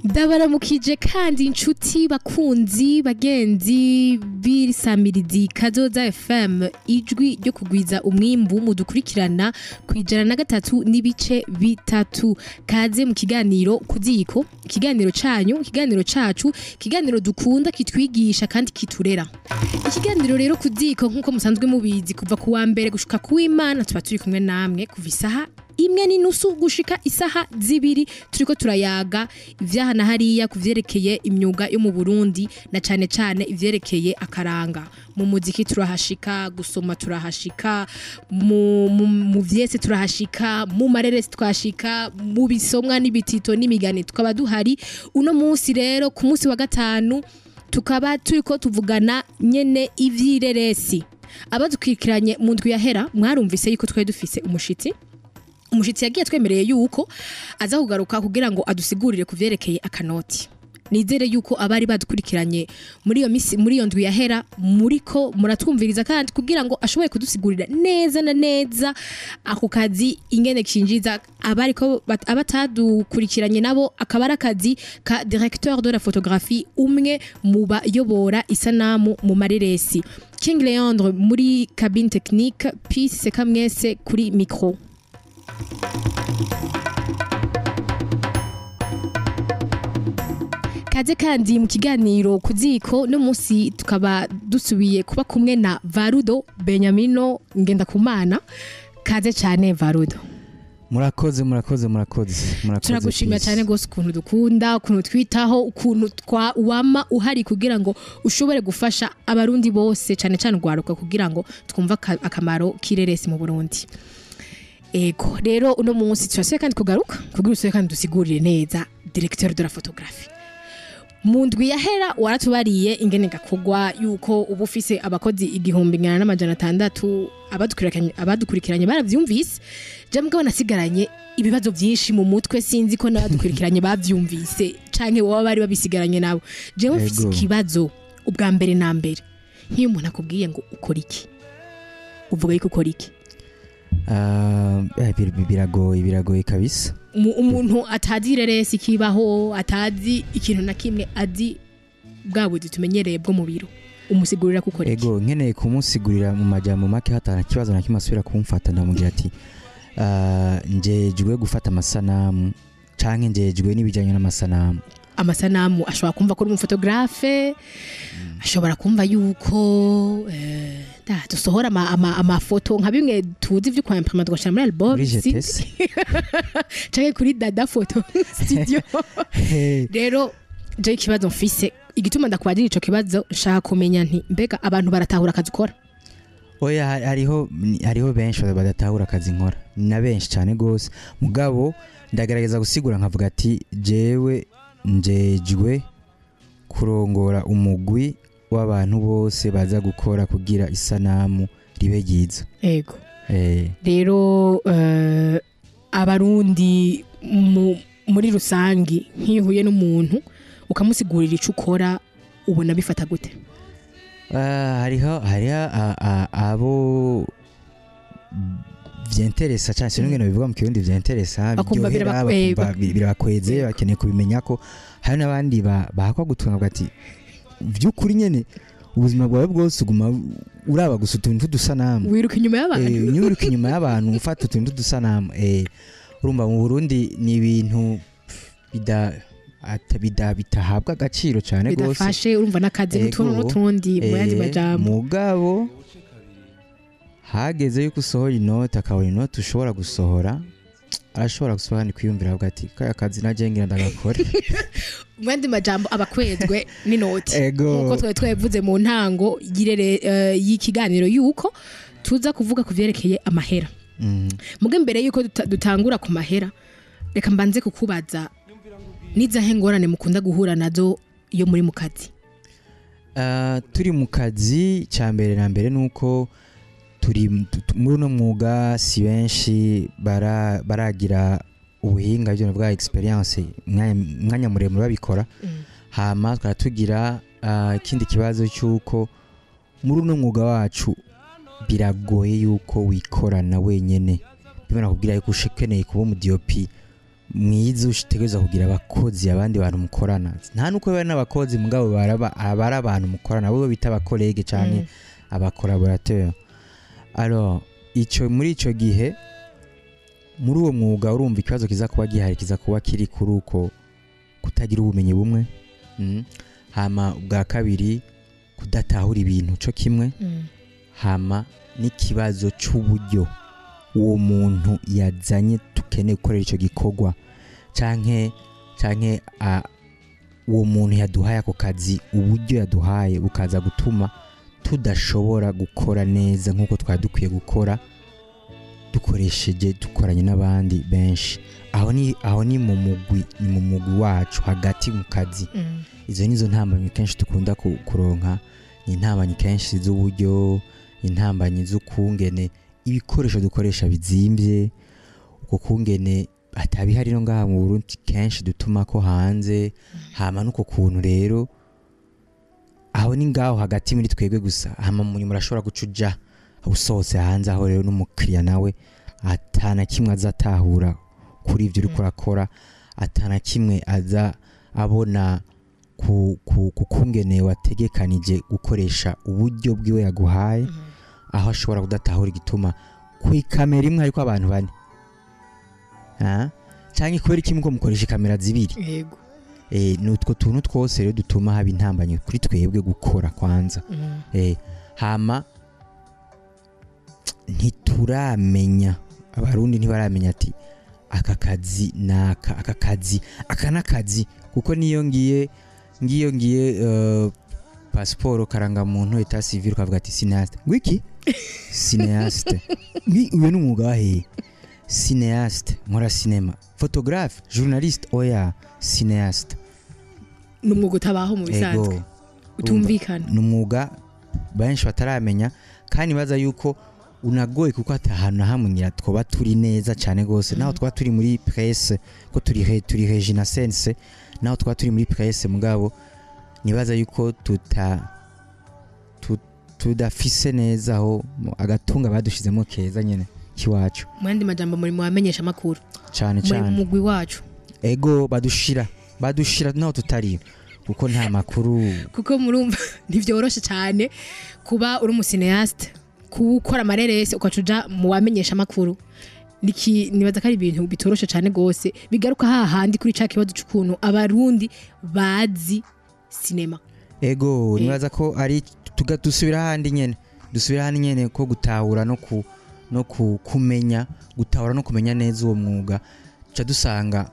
Ndabaramukije kandi inshuti bakunzi bagenzi b'isamirizi Kazoza FM, ijwi ryo kugwiza umwimbu mudukurikirana ku 103.3. Kaze mu kiganiro Kuziko, ikiganiro canyu, ikiganiro cacu, ikiganiro dukunda kitwigisha kandi kiturera. Ikiganiro rero Kuziko nkuko musanzwe mubizi kuva ku wa mbere gushika ku w'Imana tuba turi kumwe namwe kuva isaha 1:30 gushika isaha 2, turiko turayaga ivyaha na hariya kuvyerekeye imyuga yo mu Burundi na cane cane ivyerekeye akaranga. Mu muziki turahashika, gusoma turahashika, mu vyese turahashika, mu mareresi twashika, mu bisomwa n'ibitito n'imigani tukaba duhari. Uno munsi rero ku munsi wa gatanu tukaba turiko tuvugana nyene ivyireresi. Abadukurikiranye mu ndwi yahera mwarumvise yuko twari dufise umushitsi. Umushitsi yagiye twemereye yuko aza kugaruka kugira ngo adusigurire kuvyerekeye akanoti. Nizere yuko abari badukurikiranye muri iyo misi, muri iyo ndwi yahera muriko muratwumviriza kandi kugira ngo ashobore kudusigurira neza na neza ako kazi ingene kinjiza. Abariko abatadukurikiranye nabo akaba ari akazi ka directeur de la photographie, umwe mu bayobora isanamu mu mareresi. King Leandre muri cabine technique, Peace Sekamwese kuri micro. Kaze kandi mu kiganiro Kuziko no munsi tukaba dusubiye kuba kumwe na Varudo Benyamino Ngendakumana. Kaze cyane Varudo. Murakoze, murakoze, murakoze, murakoze. Turagushimira cyane gose ukuntu dukunda, ukuntu twitaho, ukuntu twa wama uhari kugira ngo ushobore gufasha abarundi bose cyane cyane ugwaruka kugira ngo twumva akamaro k'ireresi mu Burundi. Ego rero uno munsi turasubiye kandi kugaruka kugira usubire kandi dusigurire neza directeur de la photographie. Mu ndwi yahera waratubariye ingene gakogwa yuko uba ufise abakozi 1600. Abadukurikiranye baravyumvise. Je mugabo nasigaranye ibibazo byinshi mu mutwe, sinzi ko n'abadukurikiranye bavyumvise canke wowe bari babisigaranye nabo. Je mfise ikibazo ubwa mbere na mbere, nk'iyo umuntu akubwiye ngo ukora iki, uvuga yuko ukora iki? Biragoye, biragoye kabisa. Umuntu atazi ireresi kibaho, atazi ikintu na kimwe, azi bwa buzi tumenyereye bwo mu biro, umusigurira gukora iki? Ego, nkeneye kumusigurira mu majambo make hatana kibazo na kimwe asubira kumfata, ndamubwira ati njejwe gufata amasanamu canke njejwe n'ibijanye n'amasanamu. Amasanamu ashobora kumva ko uri umufotographe, ashobora kumva yuko dusohora amafoto nka bimwe tuzi vyo kwa imprimer tugashira muri album canke kuri Dada Photo Studio. Rero je ikibazo mfise, igituma ndakubajije ico kibazo, nshaka kumenya nti mbega abantu baratahura akazi ukora? Oya, hariho benshi badatahura akazi nkora, na benshi cyane gose. Mugabo ndagerageza gusigura nkavuga ati jewe njejwe kurongora umugwi w'abantu bose baza gukora kugira isanamu ribe ryiza. Ego. Rero abarundi muri rusangi nkihuye n'umuntu ukamusigurira ico ukora, ubona bifata gute? Hariho abo vyenteresa cyane, sinungene bivuga mu Kirundi vyenteresa, birabakweze, bakeneye kubimenya ko hari n'abandi bahakwa gutunga ati vyukuri nyene ubuzima bwawe bwose uguma uraba gusa utuntu tudusanamu, wiruka inyuma y'abantu, wiruka inyuma y'abantu ufata utuntu tudusanamu. Urumva mu Burundi ni ibintu bitahabwa agaciro cyane gose, bidafashe. Urumva nakazi n'utuntu n'utundi mu yandi majambo. Mugabo hageze yuko usohora inoti, akabona inoti ushobora gusohora, arashobora gusohora ni kwiyumvira avuga ati kaya kazi naje ngira ndagakore. Mu yandi majambo abakwezwe n'inoti, nkuko twari twabivuze mu ntango y'ikiganiro yuko tuza kuvuga kuvyerekeye amahera. Muge mbere yuko dutangura ku mahera, reka mbanze kukubaza nizahe ngorane mukunda guhura nazo iyo muri mu kazi? Turi mu kazi, cya mbere na mbere nuko turi muri uno mwuga si benshi baragira ubuhinga byo bwa experience mwanya muremure babikora. Hama tukaba tugira ikindi kibazo cy'uko muri uno mwuga wacu biragoye yuko wikorana wenyene. Bimwe nakubwira yuko ukeneye kuba umu DOP mwiza utegerezwa kugira abakozi, abandi bantu mukorana. Nta nuko bari n'abakozi, mugabo baraba abari abantu mukorana, abo bita aba collègues canke aba collaborateurs. Alors ico muri ico gihe muri uwo mwuga, urumva ikibazo kiza kuba gihari, kiza kuba kiri kuri uko kutagira ubumenyi bumwe. Hama ubwa kabiri, kudatahura ibintu co kimwe. Hama n'ikibazo c'uburyo uwo muntu yazanye tukeneye gukorera ico gikorwa, canke uwo muntu yaduhaye ako kazi, uburyo yaduhaye bukaza gutuma tudashobora gukora neza nk'uko twari dukwiye gukora dukoresheje dukoranye n'abandi benshi. Aho ni mu mugwi wacu hagati mu kazi. Izo nizo ntambamyi kenshi dukunda kuronka. Ni intambamyi kenshi z'uburyo, intambamyi z'ukungene ibikoresho dukoresha bizimvye, uko kungene atabihari no ngaha mu Burundi, kenshi dutuma ko hanze. Hama nuko kuntu rero aho ni ngaho hagati muri twebwe gusa. Hama mu nyuma urashobora guca uja usohotse hanze, aho rero n'umukiriya nawe atana kimwe azatahura kuri ivyo uriko urakora, atana kimwe aza abona ku kungene wategekanije gukoresha uburyo bwiwe yaguhaye, aho ashobora kudatahura igituma ku ikamera imwe hariko abantu bane. Ah? Canke kubera iki muko mukoresha ikamera zibiri? Ni utwo tuntu twose rero dutuma haba intambamyi kuri twebwe gukora kwanza. Hama ntituramenya, Abarundi ntibaramenya ati aka kazi naka, aka kazi aka nakazi, kuko niyo ngiye pasiporo, karangamuntu, état civil, ukavuga ati cinéaste, ngwiki cinéaste, uyo ni umwuga wahehe? Cinéaste, nkora cinéma, photographe, journaliste, oya, cinéaste. Ni umwuga utabaho mu bisanzwe. Ego. Utumvikana. Ni umwuga benshi bataramenya, kandi baza yuko unagoye, kuko ata hantu na hamwe ngira twoba turi neza cyane gose, naho twaba turi muri presse, ko turi régie na sense, naho twaba turi muri presse, mugabo nibaza yuko tudafise neza aho agatunga badushizemo keza nyene kiwacu. Mu yandi majambo, muri mu bamenyesha amakuru. Cyane. Muri Cyane. mugwi wacu. Ego, badushira naho tutari, kuko nta makuru. Kuko murumva ntivyoroshe cyane kuba uri umu cinéaste, kuba ukora amareresi, ukaca uja mu bamenyesha amakuru. Niki nibaza ko ari ibintu bitoroshe cyane gose, bigaruka hahandi kuri ca kibazo c'ukuntu Abarundi bazi sinema. Ego. Nibaza ko ari dusubira handi nyene, dusubira handi nyene ko gutahura no kumenya, gutahura no kumenya neza uwo mwuga, tuca dusanga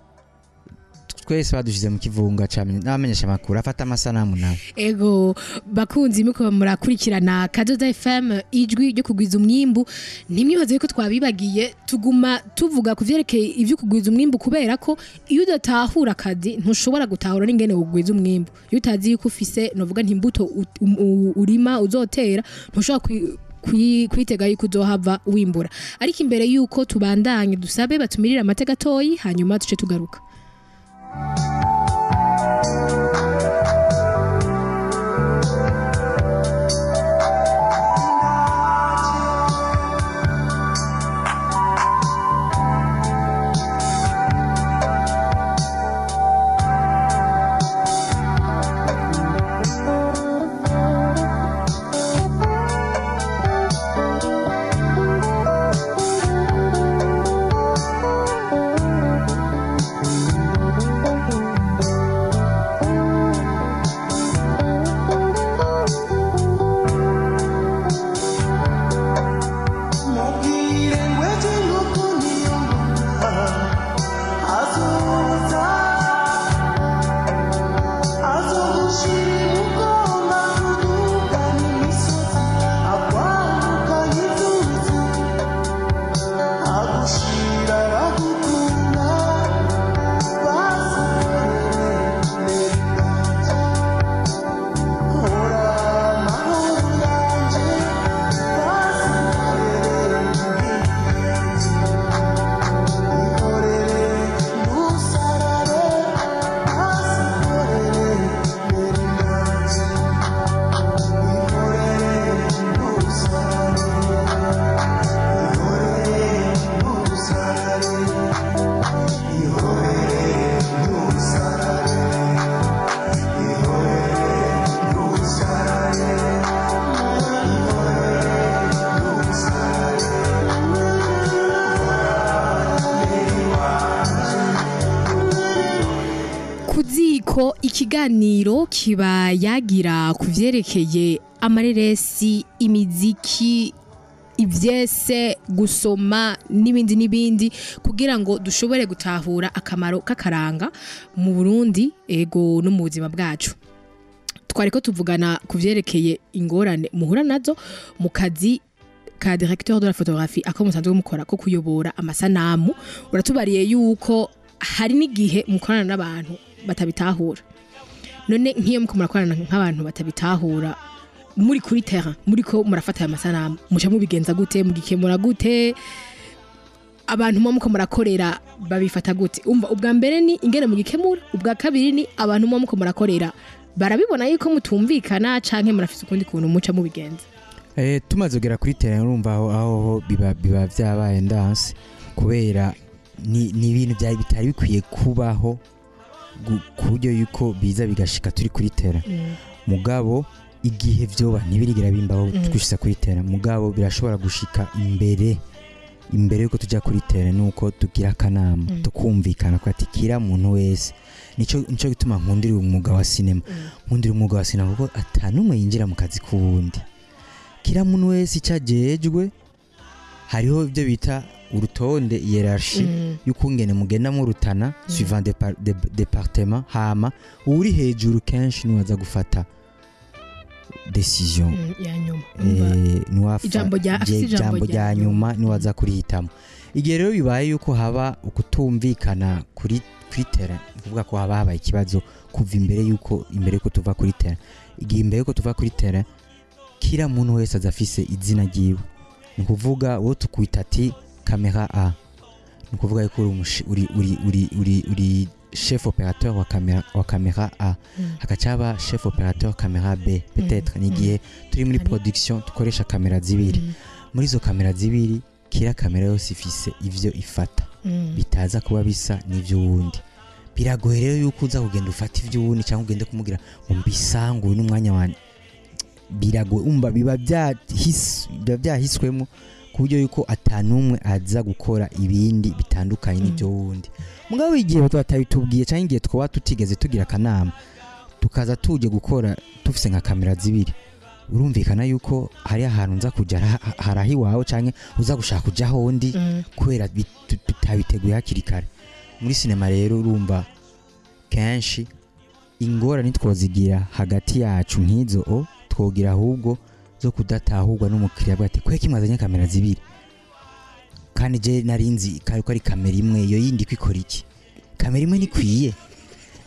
twese badushize mu kivunga n'abamenyesha amakuru afata amasanamu nawe. Ego, bakunzi muko murakurikirana Kadoda FM, ijwi ryo kugwiza umwimbu, ntimwibaze yuko twabibagiye. Tuguma tuvuga ku vyerekeye ivyo kugwiza umwimbu kubera ko iyo udatahura akazi ntushobora gutahura n'ingene wogwiza umwimbu. Iyo utazi yuko ufise, novuga nti imbuto urima uzotera, ntushobora kwitega yuko uzohava wimbura. Ariko imbere yuko tubandanye, dusabe batumirire amate gatoyi, hanyuma tuce tugaruka. Ikiganiro kiba yagira ku vyerekeye amareresi, imiziki, ivyese, gusoma n'ibindi n'ibindi, kugira ngo dushobore gutahura akamaro k'akaranga mu Burundi, ego, no mu buzima bwacu. Twariko tuvugana ku vyerekeye ingorane muhura nazo mu kazi ka directeur de la photographie, ako musanzwe mukora ko kuyobora amasanamu. Uratubariye yuko hari n'igihe mukorana n'abantu batabitahura. None nk'iyo muko murakorana nk'abantu batabitahura muri kuri terrain, muri ko murafata aya masanamu, muca mubigenza gute? Mugikemura gute? Abantu muba muko murakorera babifata gute? Umva, ubwa mbere ni ingene mugikemura, ubwa kabiri ni abantu muba muko murakorera barabibona yuko mutumvikana, canke murafise ukundi kuntu muca mubigenza? Tumaze kugera kuri terrain, urumva aho biba vyabaye ndanse, kubera ni ibintu byari bitari bikwiye kubaho ku buryo yuko biza bigashika turi kuri terrain. Mugabo igihe vyoba ntibirigira bimbaho twishyize kuri terrain, mugabo birashobora gushika imbere yuko tujya kuri terrain, nuko tugira akanama, tukumvikana ko ati kira muntu wese. Nico gituma nkundira umwuga wa sinema. Nkundira umwuga wa sinema kuko atanumwe yinjira mu kazi k'uwundi. Kira muntu wese icyo ajejwe, hariho ibyo bita urutonde, hiérarchie, y'ukungene mugenda murutana suivant département. Hama uri hejuru kenshi niwe aza gufata décision Ya nyuma. Niwe Afise ijambo ijambo rya rya nyuma, niwe aza kurihitamo. Igihe rero bibaye yuko haba ukutumvikana kuri terrain, ni kuvuga ko haba habaye ikibazo kuva imbere yuko tuva kuri terrain. Igihe imbere yuko tuva kuri terrain, kila muntu wese aza afise izina ryiwe. Ni ukuvuga wowe tukwita ati caméra A, ni ukuvuga yuko uri uri chef opérateur wa caméra A, hagaca haba chef opérateur caméra B peut-être. Ni igihe turi muri production dukoresha kamera zibiri. Muri izo kamera zibiri, kila kamera yose ifise ivyo ifata bitaza kuba bisa n'ivy'uwundi. Biragoye rero yuko uza kugenda ufata ivy'uwundi cyangwa ugende kumubwira ngo mbisanguye n'umwanya wanjye. Biragoye, umva, biba byahiswemo ku buryo yuko atanumwe aza gukora ibindi bitandukanye n'ibyo wundi. Mugabo igihe batabitubwiye cyangwa igihe twaba tutigeze tugira akanama, tukaza tuje gukora dufise nka kamera zibiri, urumvikana yuko hari ahantu nza kuja haraho iwawe canke uza gushaka kuja ahondi, kubera tutabiteguye hakiri kare. Muri sinema rero, urumva, kenshi ingorane twozigira hagati yacu nk'izo o twogira ahubwo zo kudatahurwa n'umukiriya, avuga ati kweki mwazanye kamera zibiri kandi je narinzi kari ko ari kamera imwe, iyo yindi kwikora iki? Kamera imwe nikwiye,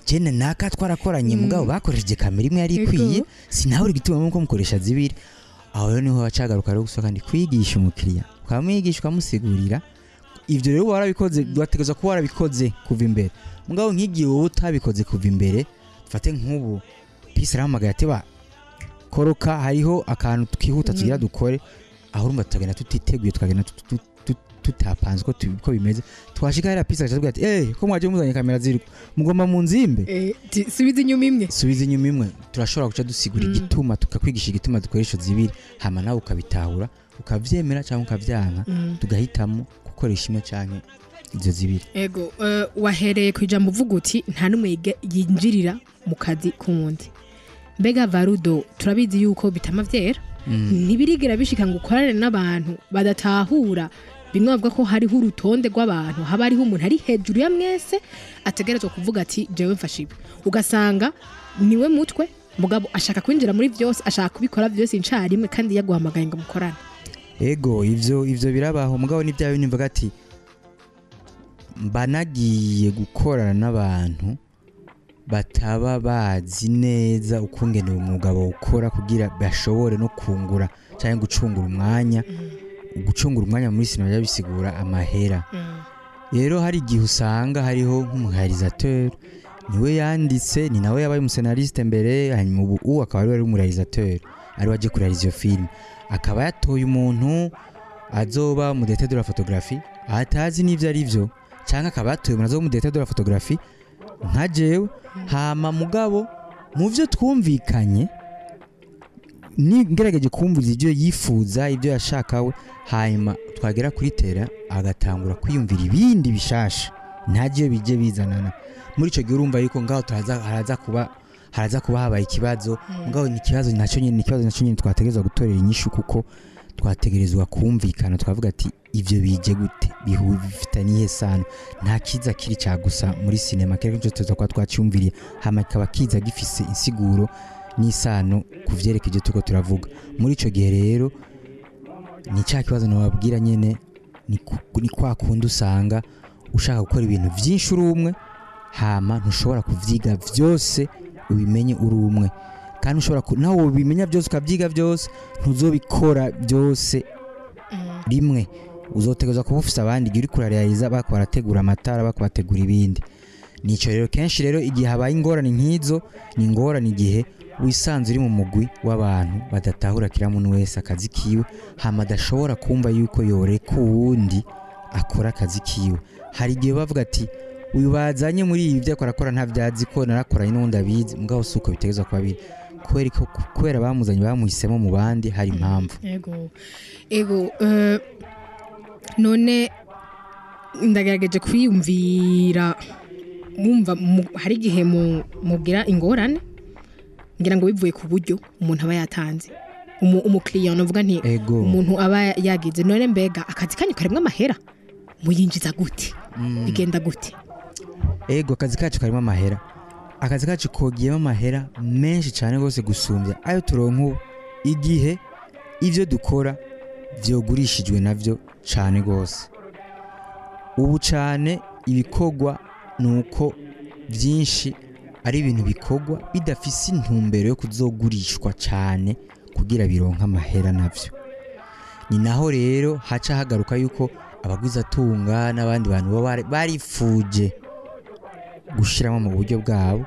je na naka twarakoranye, mugabo bakoresheje kamera imwe yari ikwiye, sinahuri igituma muko mukoresha zibiri. Aho rero niho bacagaruka rero gusa kandi kwigisha umukiriya, ukamwigisha, ukamusigurira. Ivyo rero warabikoze, wategerezwa kuba warabikoze kuva imbere. Mugabo nk'igihe wowe utabikoze kuva imbere, dufate nk'ubu pisi arahamagaye ati ba koroka, hariho akantu twihuta tugira dukore aho, urumva tutagenda tutiteguye, tukagenda tutapanze uko bimeze. Twashika hariya, pisi agaca atubwira ati: "Eh, ko mwaje muzanye kamera ziri, mugomba mu nzimbe?" Subiza inyuma imwe. Subiza inyuma imwe. Turashobora guca dusigura igituma, tukakwigisha igituma dukoresha zibiri, hama nawe ukabitahura, ukavyemera cyangwa ukavyanka, tugahitamo gukoresha imwe canke izo zibiri. Ego, wahereye ku ijambo uvuga uti nta n'umwe yinjirira mu kazi k'uwundi. Mbega Varudo, turabizi yuko bitama vyera, ntibirigera bishika ngo ukorane n'abantu badatahura bimwe bavuga ko hariho urutonde rw'abantu, haba hariho umuntu ari hejuru ya mwese ategerezwa kuvuga ati jewe mfashe ibi, ugasanga niwe mutwe, mugabo ashaka kwinjira muri vyose, ashaka kubikora vyose incarimwe, kandi yaguhamagaye ngo mukorane? Ego, ivyo birabaho, mugabo ni bya bindi mvuga ati mba nagiye gukorana n'abantu bataba bazi neza ukungene uwo mwuga bawukora, kugira bashobore no kungura cyangwa gucungura umwanya. Gucungura umwanya muri sinema biba bisigura amahera. Rero hari igihe usanga hariho nk'umuréalisateur, niwe yanditse, ni nawe yabaye umuscénariste mbere, hanyuma ubu akaba ariwe ari umuréalisateur, ariwe aje kurealiza iyo film, akaba yatoye umuntu azoba mu directeur de la photographie atazi n'ivyo ari vyo, cyangwa akaba yatoye umuntu azoba mu directeur de la photographie nka jewe. Hama mugabo mu vyo twumvikanye, ni ngerageje kumviriza ibyo yifuza, ibyo yashaka we, hanyuma twagera kuri terrain agatangura kwiyumvira ibindi bishasha ntagiye bijye bizanana. Muri ico gihe urumva yuko ngaho turaza haraza kuba Haraza kuba habaye ikibazo, mugabo ni ikibazo nacyo nyene, ni ikibazo nacyo nyene twategerezwa gutorera inyishu, kuko twategerezwa kumvikana, twavuga ati ivyo bije gute, bifitaniye sano. Nta kiza kiri cagusa muri sinema, kereka nico tuza kuba twacyumviriye, hama kikaba kiza gifise insiguro n'isano ku vyerekeje tuko turavuga muri ico gihe. Rero ni cya kibazo nababwira nyene, ni kwa kundi usanga ushaka gukora ibintu vyinshi uri umwe, hama ntushobora kuvyiga vyose ubimenye uri umwe, kandi ushobora nawe ubimenya byose ukabyiga byose, ntuzobikora byose rimwe. Uzotegerezwa kuba ufise abandi igihe uriko urarealiza, bako barategura amatara, bako bategura ibindi. Nico rero kenshi rero igihe habaye ingorane nk'izo, ni ingorane igihe wisanze uri mu mugwi w'abantu badatahura kira muntu wese akazi kiwe, hama adashobora kumva yuko yoreka uwundi akora akazi kiwe. Hari igihe bavuga ati uyu bazanye muri ibi byo akora akora ntabyazi ko narakoranye n'uwundi abizi, mugabo si uko bitegerezwa kuba biri, kubera ko kubera bamuzanye bamuhisemo mu bandi, hari impamvu. Ego, none ndagerageje kwiyumvira, mwumva hari igihe mubwira ingorane, ngira ngo bivuye ku buryo umuntu aba yatanze, umukiriya navuga nti umuntu aba yagize. None mbega akazi kanyu karimwo amahera? Muyinjiza gute? Bigenda gute? Ego, akazi kacu karimo amahera. Akazi kacu kogiyemo amahera menshi cyane rwose gusumbya ayo turonka ubu, igihe ivyo dukora vyogurishijwe navyo cyane rwose. Ubu cyane ibikorwa ni uko byinshi ari ibintu bikorwa bidafise intumbero yo kuzogurishwa cyane kugira bironke amahera navyo. Ni naho rero haca hagaruka yuko abagwizatunga n'abandi bantu baba barifuje gushiramo mu buryo bwabo,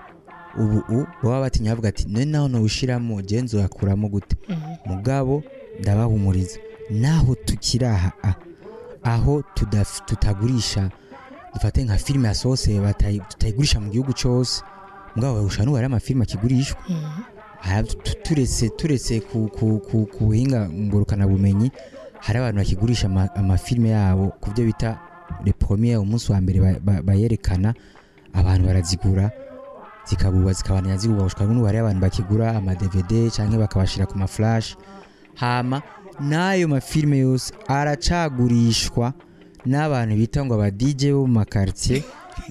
ubu baba batinya, bavuga ati none naho nowushiramo je nzoyakuramo gute? Mugabo ndabahumuriza, naho tukiri aha aho tutagurisha, dufate nka filime yasohotse tutayigurisha mu gihugu cose, mugabo gushaka n'ubu hari amafilime akigurishwa. Turetse ku buhinga ngurukanabumenyi, hari abantu bakigurisha amafilime yabo ku byo bita les premières, umunsi wa mbere bayerekana, abantu barazigura, zikagurwa, zikabandanya zigurwa gushika n'ubu. Hari abantu bakigura ama DVD canke bakabashira ku ma flash, hama n'ayo mafilime yose aracagurishwa n'abantu bita ngo aba DJ bo mu makartier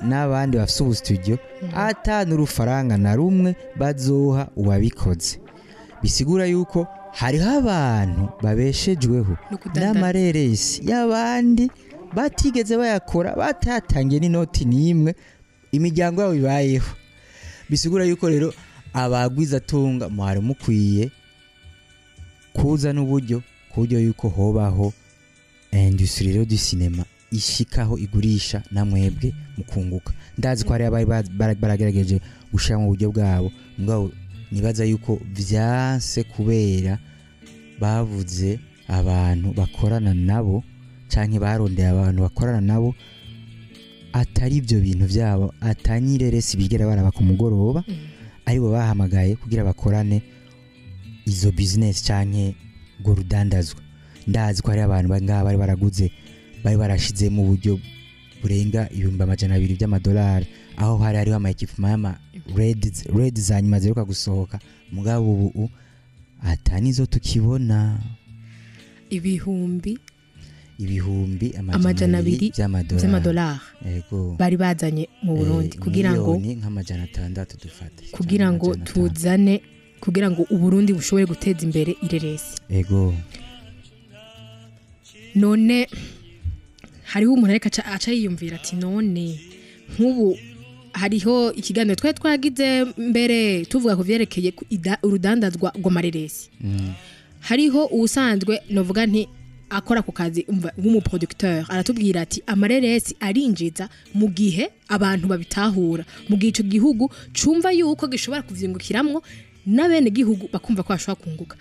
n'abandi bafise ubu studio, ata n'urufaranga na rumwe bazoha uwabikoze. Bisigura yuko hariho abantu babeshejweho no kudandaza n'amareresi y'abandi batigeze bayakora, batatangiye n'inoti n'imwe, imiryango yabo ibayeho. Bisigura yuko rero abagwizatunga mwari mukwiye kuza n'uburyo ku buryo yuko hobaho industrie rero du cinéma ishikaho igurisha, namwebwe mukunguka. Ndazi ko hari abari baragerageje gushira mu buryo bwabo, mugabo nibaza yuko vyanse kubera bavuze abantu bakorana nabo canke barondeye abantu bakorana nabo atari ibyo bintu byabo, atanyireresi bigera baraba ku mugoroba, aribo bahamagaye kugira bakorane izo business canke ngo rudandazwa. Ndazi ko hari abantu ngaha bari baraguze, bari barashizemo uburyo burenga 200,000 by'amadolari, aho hari hariho ama equipment y'ama red za nyuma ziheruka gusohoka, mugabo ubu ata nizo tukibona. Ibihumbi ibihumbi 200 by'amadolari by'amadolari Ego. bari bazanye mu Burundi kugira ngo miliyoni nka 600 dufate, kugira ngo 500. tuzane, kugira ngo Uburundi bushobore guteza imbere ireresi. Ego. None hariho umuntu ariko aca yiyumvira ati none nk'ubu hariho ikiganiro twari twagize mbere tuvuga ku vyerekeye urudandazwa rw'amareresi. Hariho uwusanzwe novuga nti akora ku kazi, umva, w'umuproducteur, aratubwira ati amareresi arinjiza mu gihe abantu babitahura, mu gihe ico gihugu cumva yuko gishobora kuvyungukiramwo n'abene gihugu bakumva ko bashobora kunguka.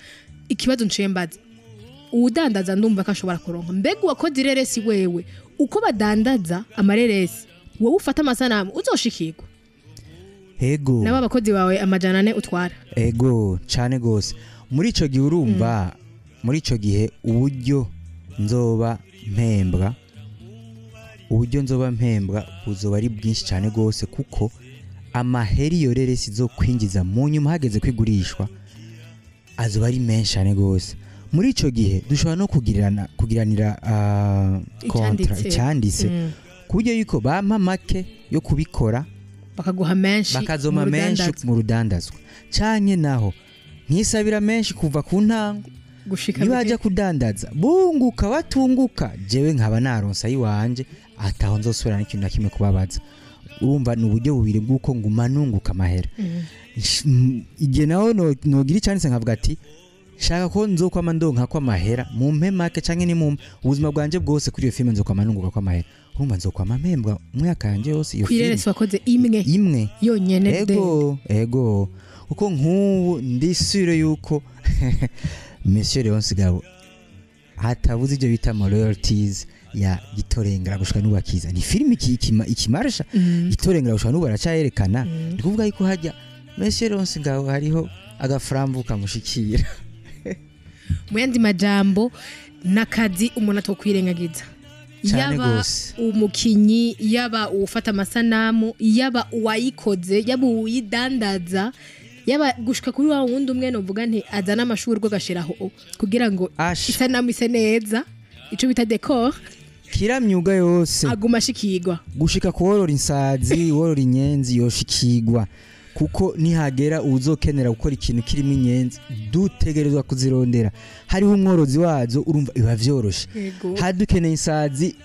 Ikibazo nciye mbaza, uwudandaza ndumva ko ashobora kuronka, mbega uwakoze ireresi wewe, uko badandaza amareresi, wowe ufata amasanamu uzoshikirwa? Ego. Nabo abakozi bawe 400 utwara? Ego cyane gose. Muri ico gihe urumva, muri ico gihe uburyo nzoba mpembwa, uburyo nzoba mpembwa buzoba ari bwinshi cyane gose, kuko Amaheri iyo reresi zo kwinjiza mu nyuma hageze kwigurishwa azoba ari menshi cyane gose. Muri ico gihe dushobora no kugiranira kontra Icanditse. icanditse, ku buryo yuko bampa make yo kubikora, bakaguha menshi bakazoma mu menshi rudandazwa. Mu rudandazwa, canke naho nkisabira menshi kuva ku ntango, gushika nibaja kudandaza bunguka batunguka, jewe nkaba naronsa ayiwanje, ataho nzosubira n'ikintu na kimwe kubabaza. Urumva ni uburyo bubiri bw'uko nguma nunguka amahera. Igihe naho nogira icanditse nkavuga ati shaka ko nzokwama ndonka ko amahera, mumpe make canke ni mumpe ubuzima bwanje bwose kuri iyo filime, nzokwama nunguka ko amahera. Urumva nzokwama mpembwa umwaka yanje yose iyo filime. Kw'ireresi wakoze imwe Imwe yonyene de. Ego, kuko nk'ubu ndi sûr yuko Monsieur Leonce Gabo hatabuze ibyo bita ama royalties ya Gitorengera gushika n'ubu akiza. Ni filime ikimarsha. Gitorengera gushika n'ubu aracayerekana. Ni kuvuga yuko hajya Monsieur Leonce Gabo hariho agafarambu kamushikira. Mu yandi majambo, n'akazi umuntu atokwirengagiza. Cane Yaba gose. umukinyi, yaba uwufata amasanamu, yaba uwayikoze, yaba uwidandaza, yaba gushika kuri wa wundi umwe novuga nti azana amashurwe agashiraho kugira ngo Asha. isanamu ise neza, ico bita décor. Kira myuga yose aguma ashikirwa. Gushika kuworora insazi, worora inyenzi yoshikirwa, kuko nihagera uzokenera gukora ikintu kirimo inyenzi, dutegerezwa kuzirondera hariho umworozi wazo. Urumva biba vyoroshe. Hari dukeneye insazi,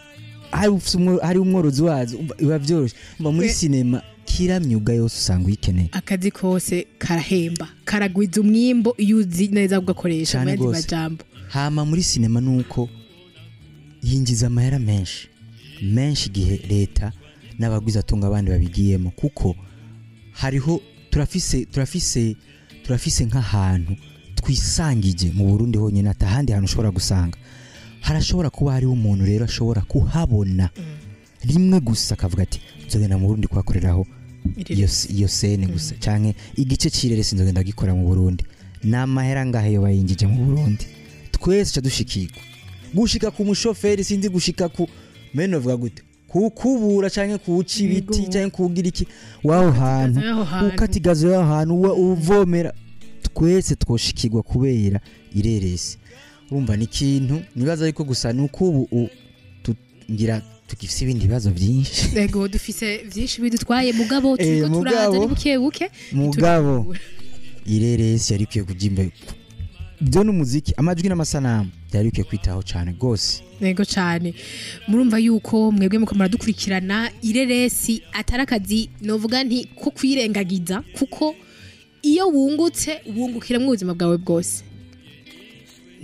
hari umworozi wazo, umva biba vyoroshe. Umva muri sinema kira myuga yose usanga uyikeneye. Akazi kose karahemba, karagwiza umwimbo iyo uzi neza kugakoresha. Cane Mu yandi gose. majambo, Hama muri sinema nuko yinjiza amahera menshi menshi igihe leta n'abagwizatunga abandi babigiyemo, kuko hariho turafise nk'ahantu twisangije mu Burundi honyine, atahandi hantu ushobora gusanga. Harashobora kuba hariho umuntu rero ashobora kuhabona rimwe gusa akavuga ati nzogenda mu Burundi kuhakoreraho iyo scène gusa, canke igice c'ireresi nzogenda gikora mu Burundi. N'amahera ngahe yo bayinjije mu Burundi, twese ca dushikirwa, gushika ku mushoferi, sinzi gushika ku mene vuga gute, kukubura canke kuwuca ibiti canke kugira iki waho hantu, Y'aho hantu. Ukata igazo y'aho hantu, uvomera, twese twoshikirwa kubera ireresi. Urumva ni ikintu nibaza yuko gusa nuko ubu ngira tugifise ibindi bibazo byinshi. Ego, dufise vyinshi bidutwaye, mugabo turiko turaza, ni buke buke. Mugabo ireresi yari ikwiye kuja imbere, byo n'umuziki, amajwi n'amasanamu byari bikwiye kwitaho cyane rwose. Yego cyane. Murumva yuko mwebwe muko muradukurikirana, ireresi atari akazi novuga nti ko kwirengagiza, kuko iyo wungutse wungukira mu buzima bwawe bwose.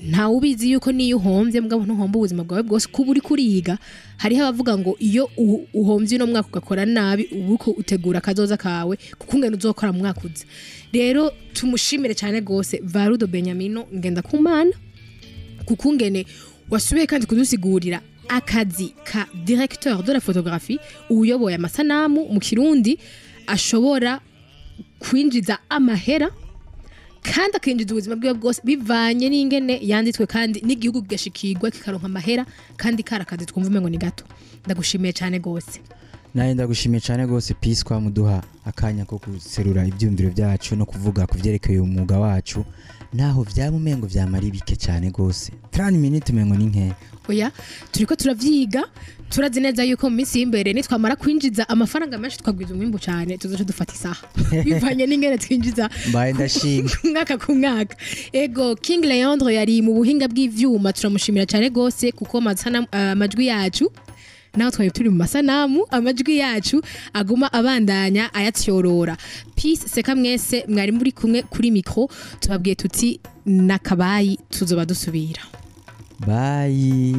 Ntawe ubizi yuko niyo uhombye, mugabo ntuhomba ubuzima bwawe bwose kuba uri kuriga. Hariho abavuga ngo iyo uhombye uno mwaka ugakora nabi, uba uriko utegura akazoza kawe kuko ungene uzokora mu mwaka uza. Rero tumushimire cyane rwose Varudo Benyamino Ngendakumana, kuko ungene wasubiye kandi kudusigurira akazi ka directeur de la photographie, uyoboye amasanamu mu Kirundi, ashobora kwinjiza amahera kandi akinjiza ubuzima bwiwe bwose bivanye n'ingene yanditswe, kandi n'igihugu kigashikirwa kikaronka amahera, kandi kari akazi twumva umengo ni gato. Ndagushimiye cyane rwose. Nawe ndagushimiye cyane rwose, Peace, kwa muduha akanya ko guserura ibyumviro byacu no kuvuga ku byerekeye umwuga wacu, naho vyaba umengo vyamara ibike cyane rwose, 30 minutes umengo ni nkeya. Oya, turiko turavyiga, turazi neza yuko mu minsi y'imbere nitwamara kwinjiza amafaranga menshi, twagwiza umwimbu cyane, tuzoca dufata isaha bivanye n'ingene twinjiza Mbaye ndashima. ku mwaka ku mwaka. Ego, King Leandre yari mu buhinga bw'ivyuma, turamushimira cyane gose, kuko amajwi yacu, naho twari turi mu masanamu, amajwi yacu aguma abandanya ayatyorora. Peace seka mwese mwari muri kumwe kuri micro, tubabwiye tuti nakabayi, tuzoba dusubira. Bye.